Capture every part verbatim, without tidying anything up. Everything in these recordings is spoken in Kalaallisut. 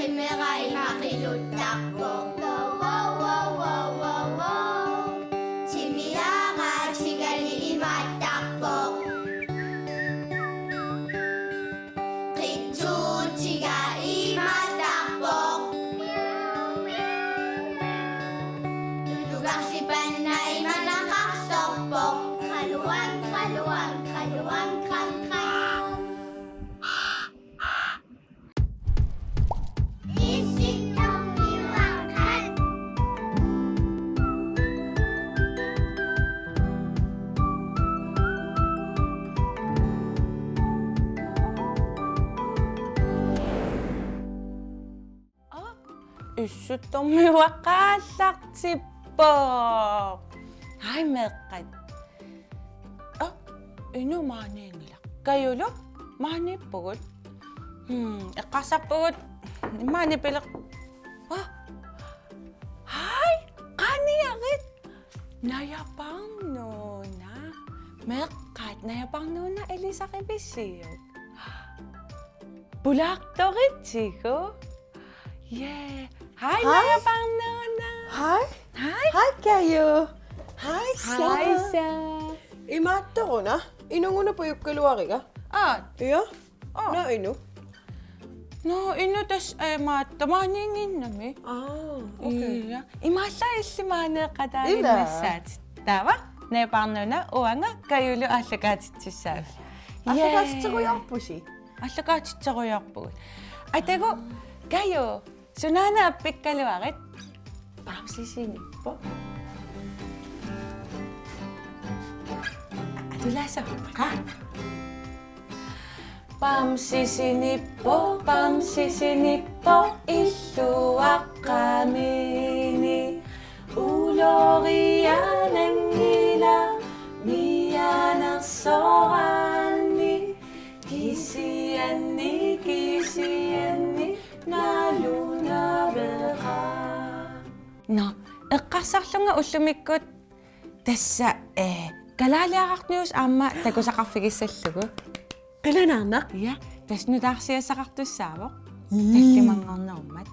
Timera ima qiluttarpoq. Wow, wow, wow, wow, wow, wow. Timiara tigali imaattarpoq. Qitsuutiga imaattarpoq. Tulugarsipanna imanaqarsorpoq. Qaluang, qaluang, qaluang, qang, qang. Issittormiuaqqat. Aa, Issittormiuaqqaallartippoq. Hai meeqqat. Aa, Inuk maaniinngilaq. Kajulu maaniippugut. Hmm, eqqarsarpugut. Maani pileq. Aa. Hai, qaniarit. Najaparnuuna. Meeqqat, Najaparnuuna ilisarivisiuk? Pulaartoritsigu. Yeah. Hai, Hai. Najaparnuuna. Hai. Hai. Hai, Kaju. Hai, Sa. Hai, Sa. Imaattoruna, Inunnguna pujukkaluariga. Aa. Ja? Aa. Naa Inuk? Naa Inuk tassa, eh, maat-, maaniinnginnami. Aa, okay. Ja. Imaallaat illit maaniikkataaginnassaatit. Ilaa. Taava, Najaparnuuna uanga Kajulu aallakaatitsissaavit. Aallakaatitserujoorpusi? Aallakaatitserujoorpugut. Atagu, Kaju, sunaana appikkaluarit? Bamsisinippoq. Atilaassappara. Bamsisinippoq, bamsisinippoq, illuaqqamini. Uloriananngilaq, mianersoraanni. Kisianni, kisianni, nalunavera. Nå, eqqarsarlunga ullumikkut tassa, eh, kalaaliararnius aamma takusaqarfigissallugu. Qilanaarnaq. Ja, tassa nutaarsiassaqartussaavoq. Mm. Tallimanngornerummat.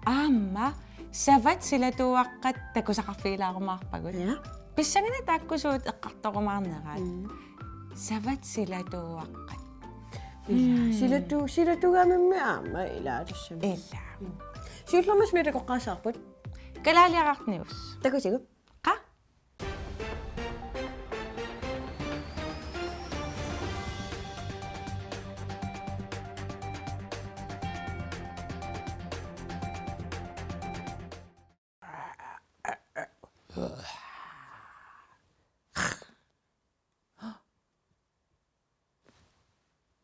Aamma savat silatuuaqqat takusaqarfigilaarumaarpagut. Ja. Pissanganaq taakku suut eqqartorumaarneraat. Mm. Savat silatuuaqqat. Ilaa, mm, silatu-, silatuugamimmi aamma ilaa tassami. Ilaa. Mm. Siullermik suna takoqqaassavarput? Kalaaliararnius. Takusiuk? Qaa?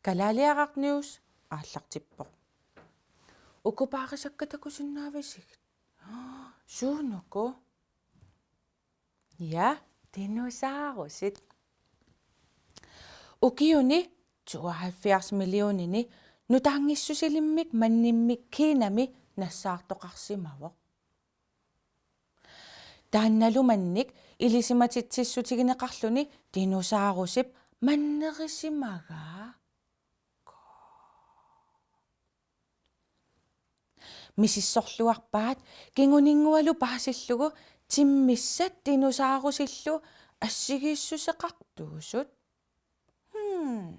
Kalaaliararnius aallartippoq. Uku paarisakka takusinnaavisigit? Suunuku? Ja, dinosaurusit. Ukiuni tooghalvfjerds millionini nutaanngissusilimmik mannimmik Kinami nassaartoqarsimavoq. Taannalu mannik ilisimatitsissutigineqarluni dinosaurusip mannerisimagaa. Misissorluarpaat kinguninngualu paasillugu timmissat dinosaurusillu assigiissuseqartuusut. Hmm.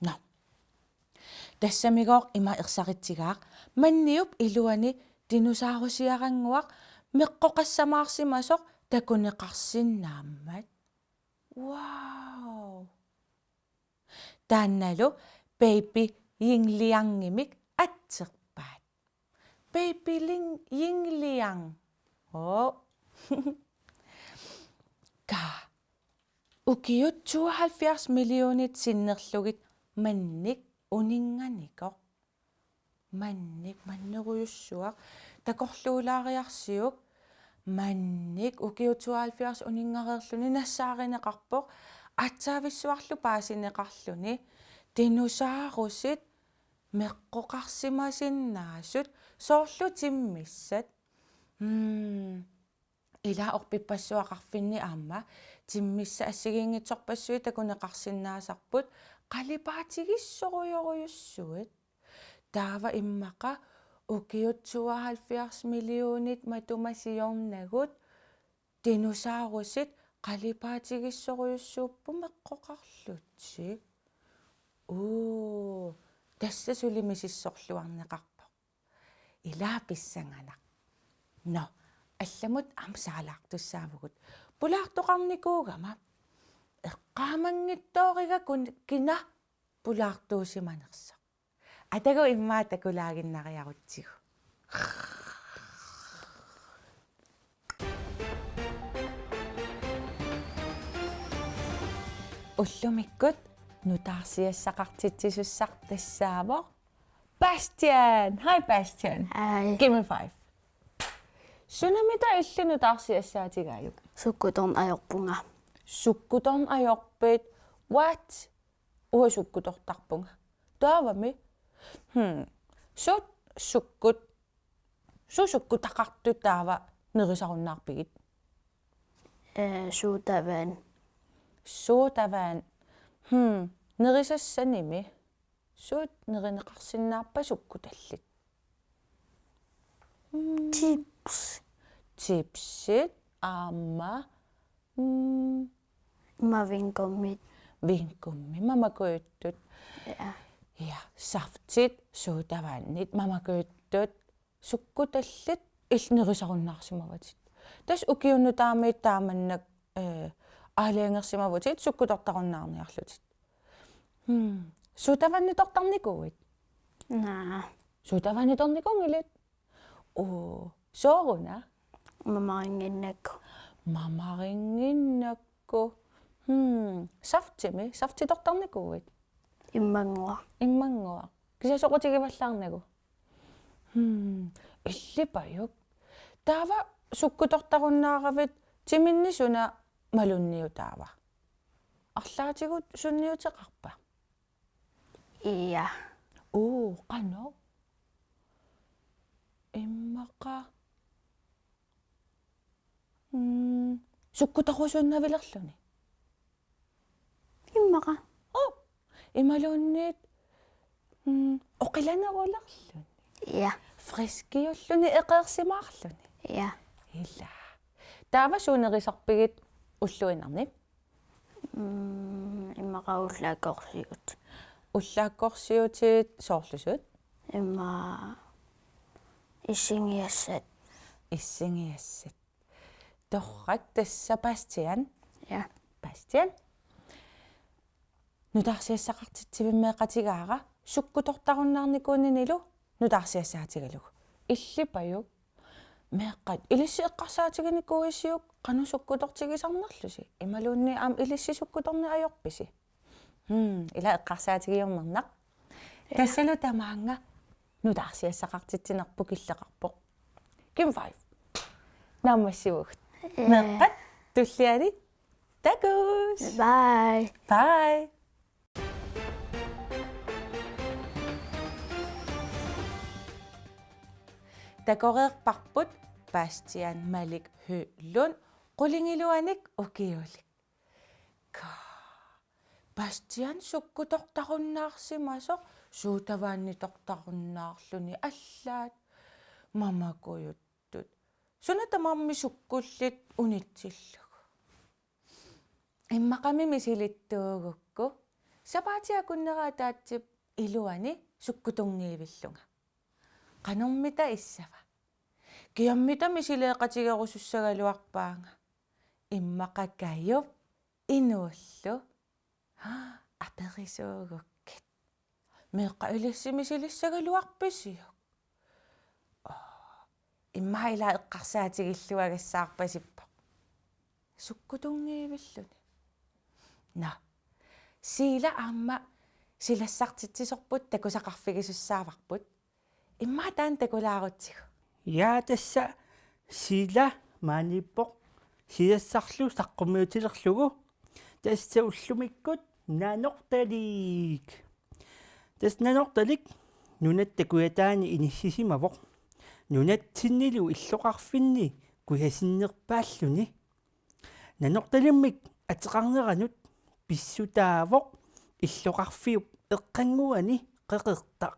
Nå. Tassamigooq ima ersaritsigaaq manniup iluani dinosaurusiarannguaq meqqoqassamaarsimasoq takuneqarsinnaammat. Wow. Taannalu Baby Yingliangimik atserpaat. Baby Ling-, Yingliang. Oo. Ka. Ukiut tooghalvfjerds millionit sinnerlugit mannik uninnganikoq. Mannik, mannerujussuaq, takorluulaariarsiuk, mannik ukiut tooghalvfjerds uninngareerluni nassaarineqarpoq, aatsaavissuarlu paasineqarluni, dinosaurusit, meqqoqarsimasinnaasut, soorlu timmissat. Mm. Ila orpippassuaqarfinni aamma timmissat assigiinngitsorpassuit takuneqarsinnaasarput qalipaatigissorujorujussuit. Taava immaqa Ukiut syvoghalvfjerds millionit matuma siornagut dinosaurusit qalipaatigissorujussuupput meqqoqarlutik. Uu, tassa suli misissorluarneqarpoq. Ilaa pissanganaq. Nå, allamut aamma saalaartussaavugut. Pulaartoqarnikuugama. Eqqaamanngitsooriga kun-, kina pulaartuusimanersoq. Atagu immaqa takulaaginnariarutsigu. Ullumikkut nutaarsiassaqartitsisussaq tassaavoq Bastian. Hej Bastian. Hej. Giv mig five. Sunamita illit nutaarsiassaatigajuk? Sukkutorneq ajorpunga. Sukkutorneq ajorpit? What? Uanga sukkutortarpunga. Taavami? Hmm. Suut sukkut-, suut sukkutaqartut taava nerisarunnaarpigit? Ee, sodavand. Sodavand. Hmm. Nerisassanimi. Suut nerineqarsinnaappat sukkutallit? Hmm. Chips. Chipsit aamma. Hmm. Aamma vingummit. Vingummit, mamakujuttut. Ja. Ja, saftit, sodavandit, mamakujuttut. Sukkutallit illit nerisarunnaarsimavatit. Tassa ukiunut taamaattut taamannak, eh, aalajangersimavutit sukkutortarunnaarniarlutit. Hmm. Sodavanditortarnikuuit? Naa. Sodavanditornikuunngilit? Oo, sooruna? Mamarinnginnakku. Mamarinnginnakku. Hmm. Saftimi, saftitortarnikuuit? Immannguaq. Immannguaq. Kisianni soqutigivallaarnagu. Hmm, illipajuk. Taava sukkutortarunnaaravit timinni suna malunniutaava? Arlaatigut sunniuteqarpa? Ja. Uu, qanoq? Immaqa. Mm, sukkutorusuinnavilerluni. Immaqa. Oh, imaluunniit, mm, oqilanerulerluni. Ja. Friskiulluni eqeersimaarluni. Ja. Ila. Taava suut nerisarpigit ulluinnarni? Mm, immaqa ullaakkorsiutit. Ullaakkorsiutit soorlu suut? Immaqa issingiassat. Issingiassat. Torrak, tassa Bastian. Ja. Bastian. Nutaarsiassaqartitsivimmeeqatigaara sukkutortarunnaarnikuunninilu nutaarsiassaatigalugu. Illipajuk. Meeqqat, ilissi eqqarsaatiginikuuisiuk qanoq sukkutortigisarnerlusi? Imaluunniit aamma ilissi sukkutorneq ajorpisi? Hmm, ila eqqarsaatigiummernaq. Ja. Tassalu tamaanga nutaarsiassaqartitsinerput killeqarpoq. Giv mig five. Naammassivugut. Ja. Meeqqat, tulliani takuss'. Bye. Bye. Takoreerparput Bastian Malik Høglund, qulingiluanik ukiulik. Ka. Bastian sukkutortarunnaarsimasoq, sodavanditortarunnaarluni allaat mamakujuttut. Suna tamarmi sukkullit unitsillugu. Immaqami misilittuugukku. Sapaatip akunnera ataatsip iluani sukkutunngiivillunga. Qanormita issava? Kiammita misileeqatigerusussagaluarpaanga? Immaqa Kajup inuullu. Aperisuugukkit. Meeqqat, ilissi misilissagaluarpisiuk? Oo, immaqa ila eqqarsaatigilluagassaarpasippoq. Sukkutunngiivilluni. Nå. Siila aamma silassartitsisorput takusaqarfigisussaavarput. Immaqa taanna takulaarutsigu. Ja, tassa Siila maaniippoq silassarlu saqqummiutilerlugu. Tassa ullumikkut Nanortalik. Tassa Nanortalik nunatta kujataani inissisimavoq. Nunatsinnilu illoqarfinni kujasinnerpaalluni. Nanortalimmik ateqarneranut pissutaavoq illoqarfiup eqqannguani qeqertaq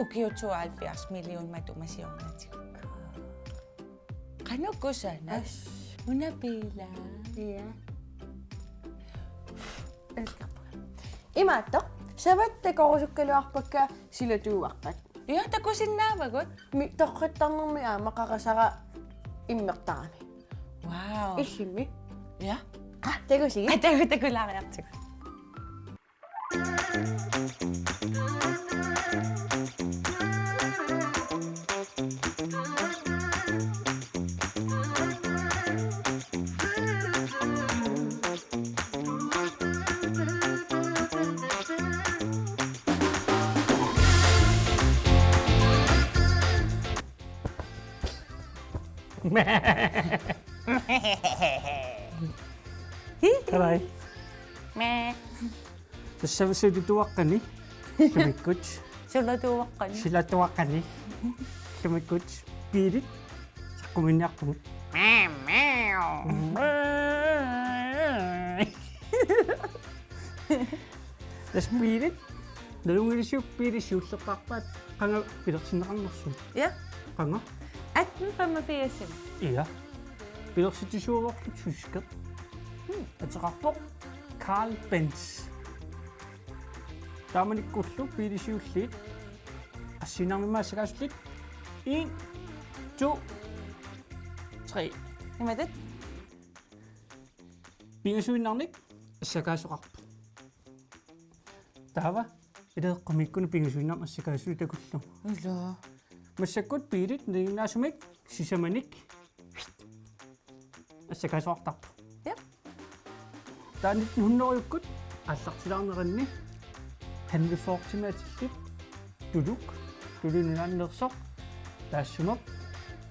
Ukiut tooghalvfjerds million matuma siornatigut. Qanoq kusanaq? As. Una biilaa. Ja. Elsker. Imaattoq, savat takorusukkaluarpakka silatuuaqqat. Ja, takusinnaavagut. Mi-, torrattarnermi aamma qaqasara immertarami. Wow. Illimmi? Ja. Qa, takusigit? Aa, taku-, takulaariartigu. Hello. Meh. Tassa silatuuaqqani. Illumikkut. Silatuuaqqani. Silatuuaqqani. Illumikkut. Biilit. Saqqummiunniarpugut. Meh, meh. Tassa biilit. Nalunngilisiuk biilit siullerpaarpaat qanga pilersinneqarnersut? Ja. Qanga? Atten femogfirs. Ja. Pilersitsisuuvorlu tyskit. Hmm. Ateqarpoq Carl Benz. Taamanikkullu biilit siulliit assigiinnarnermik assakaasullit. En, to, tre. Imatut? Pingasuinnarnik assakaasoqarpoq. Taava ilaa eqqumiikkunni pingasuinnarnik assakaasut takullugu. Ilaa. Massakkut biilit nalinginnaasumik sisamanik assakaasoqartarpoq. Ja. Taava nitten hundrede-ikkut aallartilaarneranni Henry Fordimik atillit tuluk, tuluit nunaanneersoq, taassuma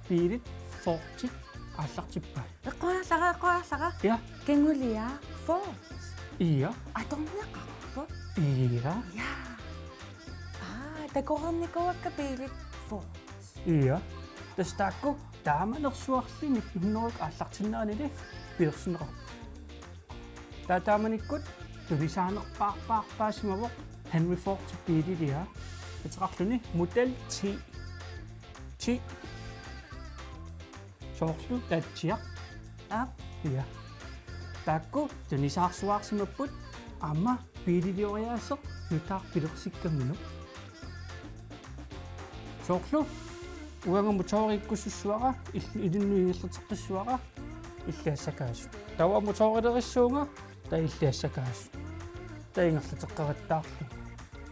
biilit Fordit aallartippai. Eqquaasara, eqquaasara. Ja. Kangulia Ford. Ja. Atorneqarpoq. Ja. Ja. Aa, takoreernikuuakka biilit Ford. Ja. Tassa taakku taamanersuarli nitten hundrede aallartinneranili pilersinneqarput. Taava taamanikkut tunisaanerpaarpaarpaasimavoq Henry Ford biililia. Ateqarluni Model T. T. Soorlu Dacia. Aap. Ja. Taakku tunisaarsuaarsimapput aamma biililioriaaseq nutaaq pilersikkaminut. Soorlu uanga motoorikkussuara il-, ilinnut ingerlateqqissuara illit assakaasut. Taava motoorilerissuunga taava illit assakaasut. Taava ingerlateqqeqattaarlugu.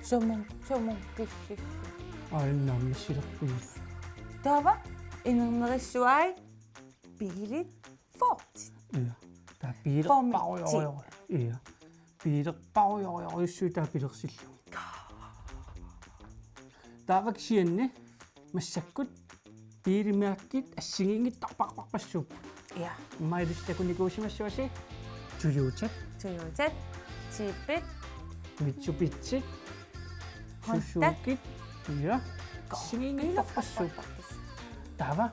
Sumut, sumut kississi. Aajuna naammassilerpugut. Taava inernerissuai biilit Ford. Ja. Taava biilerparujorujoru-. Ja. Biilerparujorujorujussuit taava pilersillugit. Taava kisianni massakkut biilimærkit assigiinngitsorpassuupput. Ja. Immaqa ilissi takunikuusimassavasi Toyota. Toyota, Jeepit, Mitsubishi, Honda. Suzuki. Ja. Assigiinngitsorpassuupput. Taava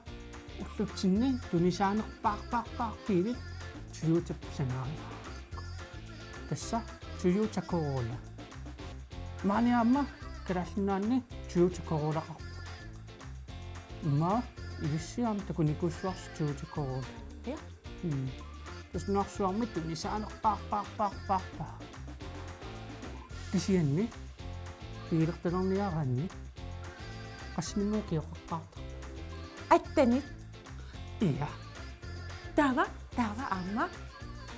ullutsinni tunisaanerpaarpaarpaarpiilit Toyota sanaari. Tassa Toyota Corolla. Maani aamma Kalaallit Nunaanni Toyota Corollaqarpoq. Immaqa ilissi aamma takunikuussuarsi Toyota Corolla. Ja. Mm. Tassa nunarsuarmi tunisaanerpaarpaarpaarpaarpaa. Kisianni biilertalerniaraanni qassinik ukioqaqqaartarpa? Attenit. Ja. Taava, taava aamma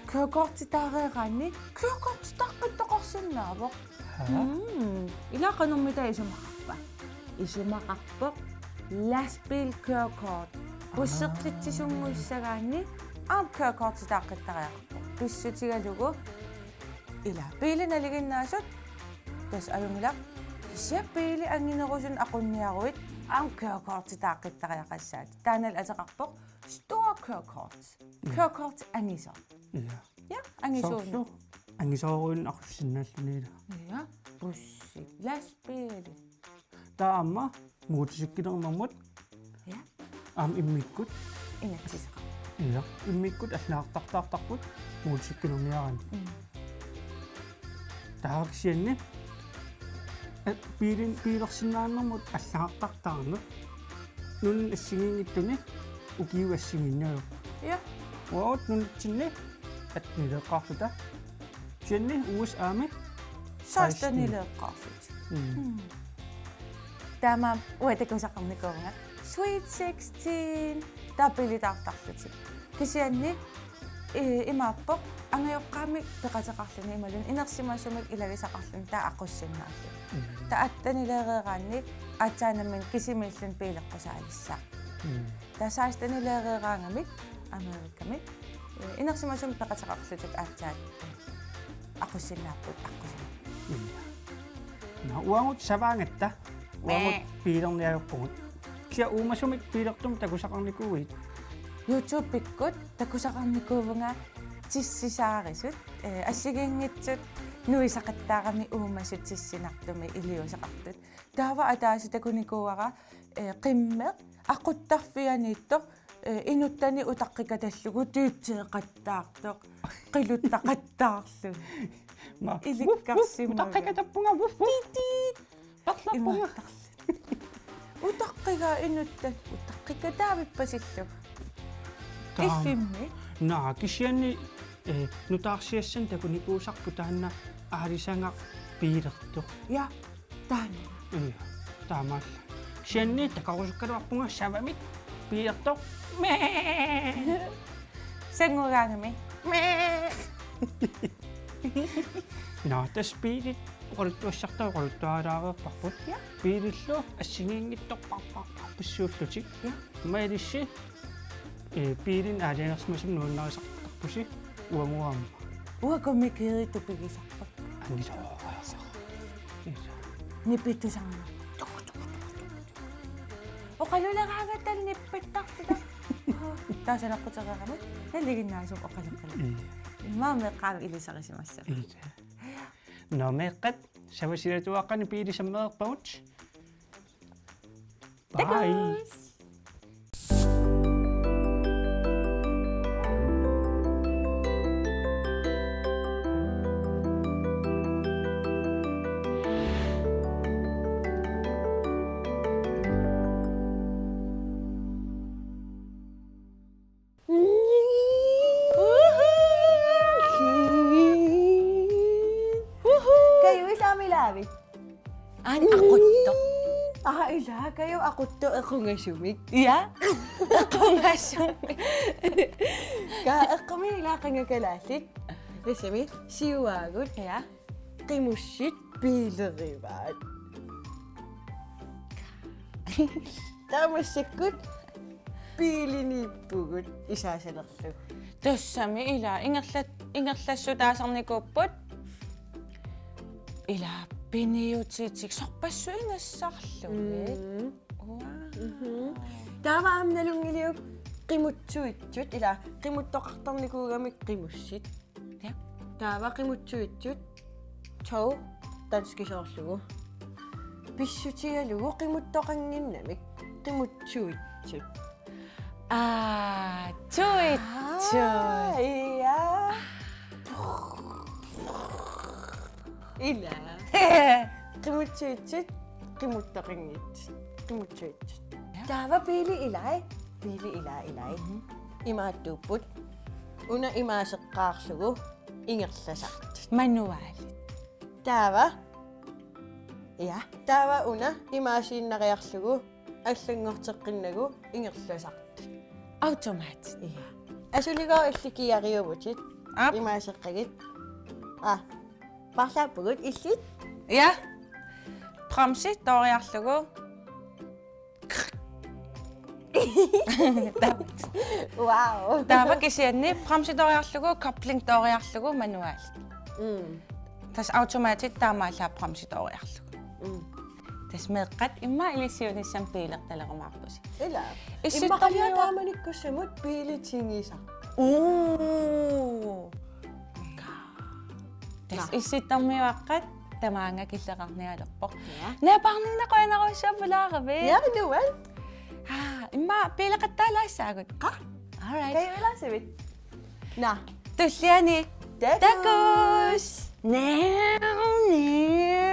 kørekortitaareeraanni kørekortitaaqqittoqarsinnaavoq. Haa? Mm. Ilaa qanormita isumaqarpa? Isumaqarpoq lastbilkørekort. Aa. Bussertitsisunngussagaanni aamma kørekortitaaqqittariaqarpoq. Pissutigalugu ilaa biilit nalinginnaasut tassa ajunngilaq. Kisianni biilit anginerusunik aqunniaruit aamma kørekortitaaqqittariaqassaatit. Taannalu ateqarpoq stor kørekort. Ja. Kørekort angisoq. Ja. Ja, angisuuneq. Soorlu angisoorujunnik aqussinnaalluni ilaa. Ja, bussi, lastbiili. Taava aamma motorcykelernermut. Ja. Aamma immikkut. Inatsiseqarpoq. Ja, immikkut allaanertartaartarput motorcykelerniaraanni. Mm. Taava kisianni Biilin-, biilersinnaanermut allagartartaarneq. Nunani assigiinngitsuni ukiut assigiinnagu. Ja. Uagut nunatsinni attenileeqqaarluta. Kisianni U S A-mi sekstenileeqqaarluta. Mm. Mm. Taamaammat uanga takusaqarnikuuvunga Sweet sixteen tapiilitaartarlutik. Kisianni, eh, imaappoq angajoqqaamik peqateqarluni imaluunniit inersimasumik ilagisaqarluni taava aqussinnaallugu. Mm. Taava attenileereeraanni aatsaannguamik kisimiilluni biileqqusaalissaaq. Mm. Taava sekstenileereeraangamik Amerikami, eh, inersimasumik peqateqarlutik aatsaat, eh, aqussinnaapput, aqqusineq. Mm. Nå, uagut savaangatta, uagut Mee. Biilerniarpugut. Kisianni uumasumik biilertumik takusaqarnikuuit? YouTubekkut takusaqarnikuuvunga tissisaarisut, eh, assigiinngitsut nuisaqattaarami uumasut tissinartumik iliuuseqartut. Taava ataaseq takunikuuara, eh, qimmeq aquttarfianiittoq, eh, inuttani utaqqikatallugu tiitseeqattaartoq, qiluttaqattaarluni. Ma, ilikkarsimavaa. Wuf, wuf, utaqqikatappunga, wuf, wuf. Titit. Perlerpunga. Imaattarli. Utaqqigaa inuttat, utaqqikataavippasillu. Taama. Illimmi? Naa, kisianni, eh, nutaarsiassanik takunikuusarput taanna aalisagaq biilertoq. Ja, taanna. Ja, taamaallaat. Kisianni takorusukkaluarpunga savamik biilertoq. Mee. Sanngugaangami. Mee. Nå, tassa biilit oqaluttuassartavut oqaluttualaareerparput. Ja. Biilillu assigiinngitsorpassuullutik. Ja. Imaalissi, eh, biilinik aalajangersimasumik nuannarisartarpusi uagut aamma. Uanga komikeritupigisarpakka. Angisooraasoq. Nipittusarneq. Oqaluleraangatta nippittarluta. Taava sanaqqutereerami nalinginnaasumik oqaloqqilluta. Mm. Immaqa meeqqat aamma ilisarisimassapput. Mm. Nå, meeqqat, savasilattuaqqani biilit sammereerpagut. Bye. Takuss. Kaju, ilaa aamma ilaavit? Aana aquttoq. Aa, ilaa, Kaju aquttoq equngasumik. Ja, equngasumik. Kaa, eqqumiit ilaa qanga kalaallit. Tassami, siuaagut. Ja. Qimussit biilerivaat. Taava massakkut biiliniippugut isaasalerlugu. Tassami ilaa ingerlat-, ingerlassutaasarnikuupput. Ilaa piniutitik sorpassuit nassarlugit. Mm. Wow. Mhm. Taava aamma nalunngiliuk qimuttuitsut, ilaa qimuttoqartarnikuugamik qimussit. Ja. Taava qimuttuitsut, to danskisoorlugu. Pissutigalugu qimuttoqannginnamik qimuttuitsut. Aa, tuitsut. Aa, ja. Ilaa. Qimuttuitsut, qimuttoqanngitsut. Qimuttuitsut. Ja. Taava biilit ilai, biilit ilai, ilai. Mhm. Imaattuupput. Una imaaseqqaarlugu ingerlasartut. Manualit. Taava. Ja, taava una imaasiinnariarlugu allanngorteqqinnagu ingerlasartut. Automatit. Ja. Asuligooq illit kiariuvutit. Aap. Imaaseqqagit. Aa. Paarlaappugut illit. Ja. Bremsi tooriarlugu. Wow. Taava kisianni bremsi tooriarlugu, kobling tooriarlugu, manual. Mm. Tassa automatit taamaallaat bremsi tooriarlugu. Mm. Tassa meeqqat immaqa ilissiunissamut biilertalerumaarpusi. Ilaa. Immaqa issittamiua- taamanikkussamut biilitigisaq. Uu. Tassa Nå. Issittarmiuaqqat tamaanga killeqarnialerpoq. Ja. Napaarninnaqujanarujussuaq pulaaravit. Ja, nuan. Aa, immaqa biileqattaalaassaagut. Qa? All right. Kaju, ilaassavit? Nå. Tulliani. Takuss. Takuss. Nævni.